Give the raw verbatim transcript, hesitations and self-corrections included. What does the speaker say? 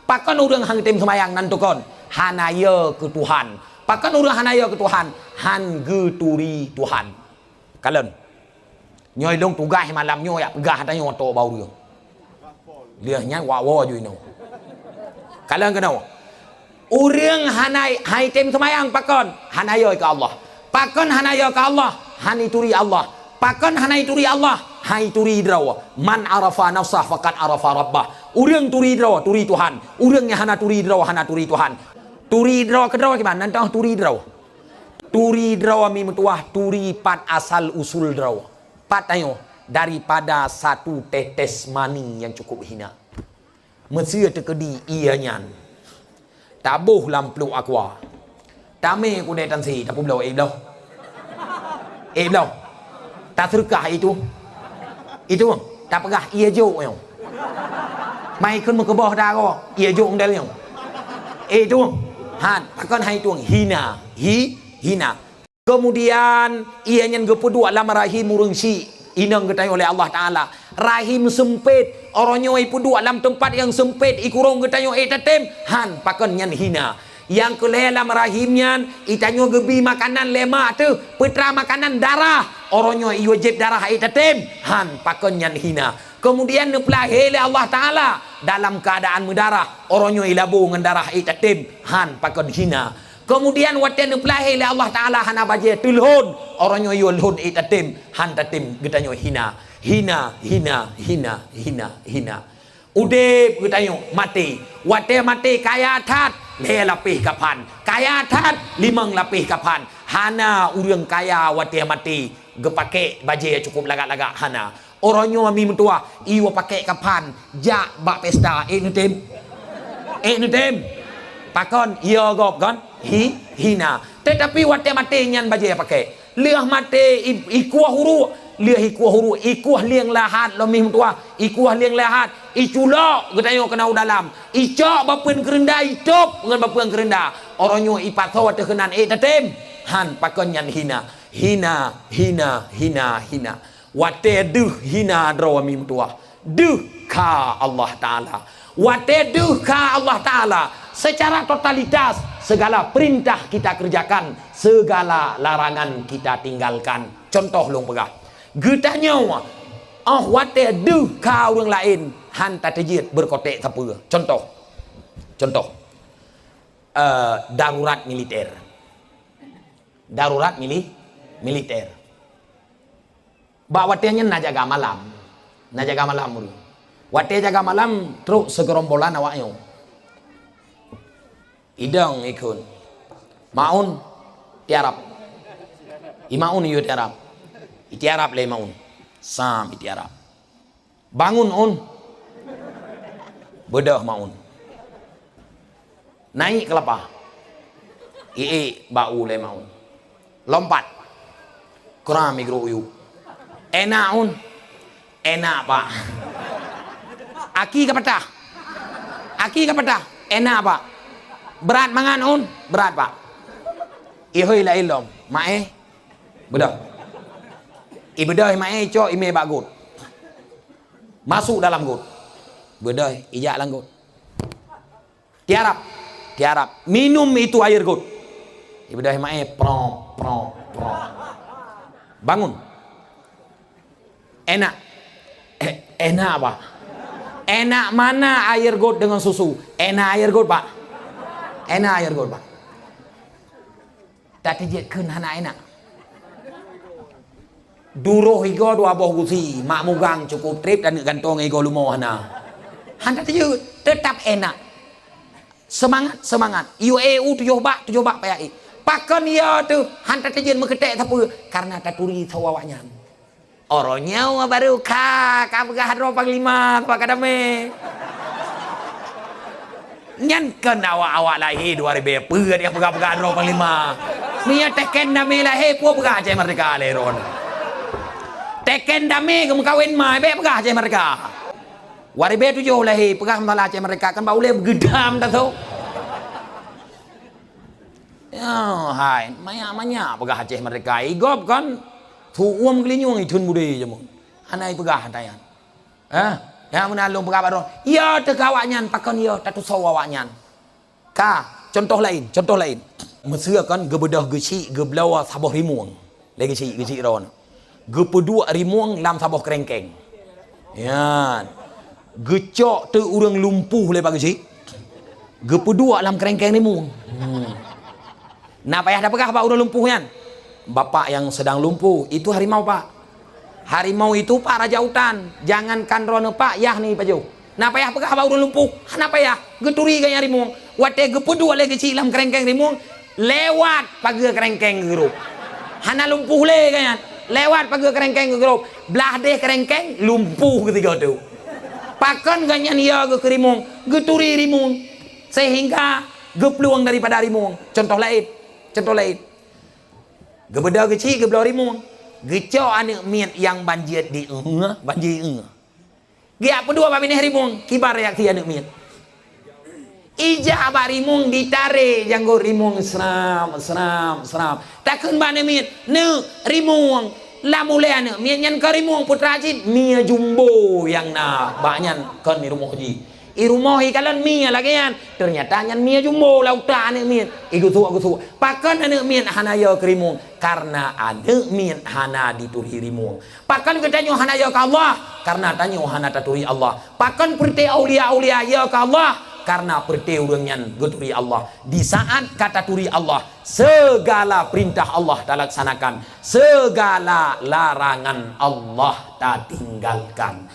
Pakon ureuëng han tem seumayang nan tukon? Hana yo keu Tuhan. Pakon ureuëng hana yo keu Tuhan? Han geuturi Tuhan. Kalon. Nyoe lôn tugaih malam nyoe jak peugah tanyoe tok bak ureuëng. Lheueh nyan wak woe ju inoe. Kalon keunoe. Ureuëng hana, han tem seumayang pakon? Hana yo keu Allah. Pakon hana yo keu Allah? Han ituri Allah. Pakon hana ituri Allah? Han ituri droe. "Man arafa nafsah faqad arafa rabbah." Ureuëng turi droe, turi Tuhan. Ureuëng nyang hana turi droe, hana turi Tuhan. Turi droe keudroe kiban? Nan teuh turi droe. Turi droe mi meutuah, turi pat asal usul droe. Pat tanyoe? Daripada satu tetes mani yang cukup hina. Meuseu teukeudi ie nyan, taboh lam pluek aqua. Tamé kudée tansi, tapeubloe, eh, bloe. Eh, bloe. Taseureukah itu. Itu, tapeugah ie jok nyoe. Mai kheun meukeubah dagoe, ie jok model nyoe. Eh, itu. Han, pakon hai itu hina. Hi, hina. Keumudian, ie nyan geupeuduek lam rahim ureuëng syiek, inong geutanyoe lé Allah Taala. Rahim seumpét, uroe nyoe ipeuduek lam teumpat nyang seumpét, ikurong geutanyoe ék tatem, han, pakon nyan hina. Nyang keu lhée lam rahim nyan, itanyoe geubi makanan lé mak teuh, peutra makanan darah, uroe nyoe iwajéb darah ék tatem, han, pakon nyan hina. Keumudian neupeulahé lé Allah Taala dalam keuadaan meudarah, uroe nyoe ilabo ngon darah ék tatem, han, pakon hina. Keumudian watée neupeulahé lé Allah Taala hana bajée teulhon, uroe nyoe yue lhon ék tatem, han tatem, geutanyoe hina. Hina, hina, hina, hina, hina. Udeb geutanyoe maté. Watée maté kaya that, lhée lapéh kaphan. Kaya that, limong lapéh kaphan. Hana ureuëng kaya watée maté geupakék bajée cukup lagak-lagak, hana. Uroe nyoe mi meutuah, iwoe pakék kaphan, jak bak pesta, ék neutem? Ék neutem? Pakon? Yo gob kon? Hi, hina. Teutapi watée maté nyan bajée pakék. Lheueh maté i, ikueh uruek, lheueh ikueh uruek, ikueh lieng lahat lom mi meutuah, ikueh lieng lahat, iculok geutanyoe keunoe u dalam, icok bapeuen keureunda, itôb ngon bapeuen keureunda. Uroe nyoe ipasoe teuh keunan, ék tatem? Han, pakon nyan hina. Hina, hina, hina, hina. Watée deuh hina droe mi meutuah, deuh kha Allah Taala. Watée deuh kha Allah Taala, secara totalitas segala perintah kita kerjakan, segala larangan kita tinggalkan. Contoh lôn peugah, geutanyoe óh watée deuh kha ureuëng laén, han tateujeuet beurekotek sapeue. Contoh, contoh, eh, darurat militer. Darurat mili-, militer. Bak watée nyan na jaga malam. Na jaga malam ureuëng. Watée jaga malam, trok sigeurombolan awak nyoe. Idong ikheun. Maun, tiarap. I Maun iyue tiarap. Itiarap lé Maun. Sam itiarap. Bangun, Un. Beudôh Maun. Naik kelapa. Iék bak u lé Maun. Lompat. Kram i gru uyu. Enak, Un. Enak, Pak. Aki ka patah. Aki ka patah. Enak, Pak. Berat mangat, Un. Berat, Pak. Ihôi laén lom. Maé. Beudôh. I beudôh i maé icok imé bak got. Masuk dalam got. Beudôh ijak lam got. Tiarap, tiarap. Minum itu air got. I beudôh i maé prong, prong, prong. Bangun. Enak. Eh, enak, Pak. Enak mana air got dengan susu? Enak air got, Pak. Enak air got, Pak. Tateujeuet kheun hana enak. Duroh igoe dua boh gusi, mak mugang cukup treb dan gantong igoe lumoh hana. Han tateujeuet, teutap enak. Seumangat, seumangat. U A U tujoh bak, tujoh bak payah ék. Pakon ya teuh, han tateujeuet meukeutek sapeue, karena taturi sawa awaknyan. Uroe nyoe baru ka, ka peugah droe panglima, ka damé. Nyan kon awak-awak lahé dua ribèe peuet nyang peugah-peugah droe panglima. Meunyoe teken damé lahé, peue peugah Aceh Merdeka lé droe. Teken damé geumeukawen ma, bèk peugah Aceh Merdeka. Dua ribèe tujoh lahé, peugah masalah Aceh Merdeka, kan bak ulèe beugedam dah tu. Ya, hai, manyak-manyak peugah Aceh Merdeka. Igob kan, su'uem geulinyueng ithon budé jameun. Hana ipeugah ata nyan. Hah? Nyang meunan lôn peugah bak droe, ya teuka awaknyan, pakon ya tatusoe awaknyan. Ka, contoh laén, contoh laén. Meuseu kon geubeudôh geuchik geubloe saboh rimueng. Lé geuchik, geuchik droeneuh. Geupeuduek rimueng lam saboh keurengkeng. Nyan. Geucok teuk ureuëng lumpuh lé bak geuchik. Geupeuduek lam keurengkeng rimueng. Hmm. Na payah tapeugah bak ureuëng lumpuh nyan, "Bapak yang sedang lumpuh, itu harimau, Pak. Harimau itu, Pak, raja hutan. Jangankan droeneuh, Pak, yah ni pajoh." Na payah peugah bak ureuëng lumpuh, hana payah. Geuturi gaya rimueng. Watée geupeuduek lé geuchik lam keurengkeng rimueng, lewat pageue keurengkeng geugrôp. Hana lumpuh lé gaya, lewat pageue keurengkeng geugrôp. Blaih deh keurengkeng, lumpuh geusigoe teuk. Pakon gobnyan ya geuh keu rimueng, geuturi rimueng. Sehingga geuplueng daripada rimueng. Contoh laén, contoh laén. Geubeudôh geuchik geubloe rimueng. Geucok aneuëk miet nyang ban jeuet di, eh, ban jeuet, eh. Geujak peuduek bak binéh rimueng, kiban reaksi aneuëk miet. Ijak bak rimueng, ditarek janggot rimueng, sram, sram, sram. Takheun bak aneuëk miet, "Neuk, rimueng." Lam ulée aneuëk miet nyan ka rimueng, putra cit, mie jumbo nyang na bak nyan kon di rumoh jih. I rumoh ikalon mie lagée nyan, teunyata nyan mie jumbo lam utak aneuëk miet. Igeusuek-geusuek. Pakon aneuëk miet hana yo keu rimueng? Karena aneuëk miet hana dituri rimueng. Pakon geutanyoe hana yo keu Allah? Karena tanyoe hana taturi Allah. Pakon peureuté aulia-aulia yo keu Allah? Karena peureuté ureuëng nyan geuturi Allah. Di saat ka taturi Allah, segala perintah Allah talaksanakan, segala larangan Allah tatinggalkan.